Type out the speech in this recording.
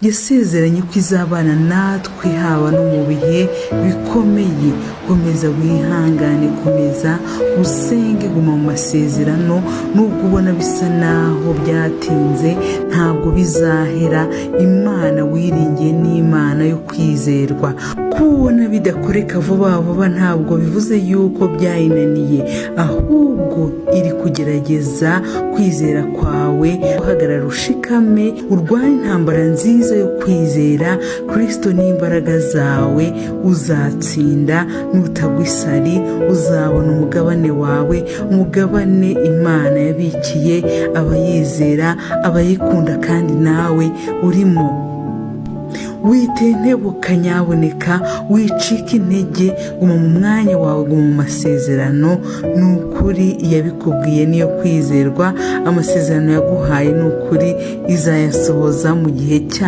Yasezeranye ko izabana natwe haba no mu bihe bikomeye. Komeza wihangane, komeza usenge, guma mu masezerano. Nubwo ubona bisa naho byatinze, ntabwo bizahera. Imana wiringiye ni Imana yo kwizerwa. Kuba ubona bidakoreka vuba vuba ntabwo bivuze yuko byayinaniye, ahubwo iri kugerageza kwizera kwawe. Uhagarara ushikame, urwane intambara nziza yo kwizera. Kirisito n'imbaraga zawe uzatsinda. Nutagwa isari, uzabona umugabane wawe, umugabane Imana yabikiye abayizera, abayikunda, kandi nawe urimo. Witentebuka nyaboneka, wicika intege, guma mu mwanya wawe, guma mu masezerano. Ni ukuri iyabikubwiye niyo kwizerwa. Amasezerano yaguhaye, ni ukuri izayasohoza mu gihe cyayo.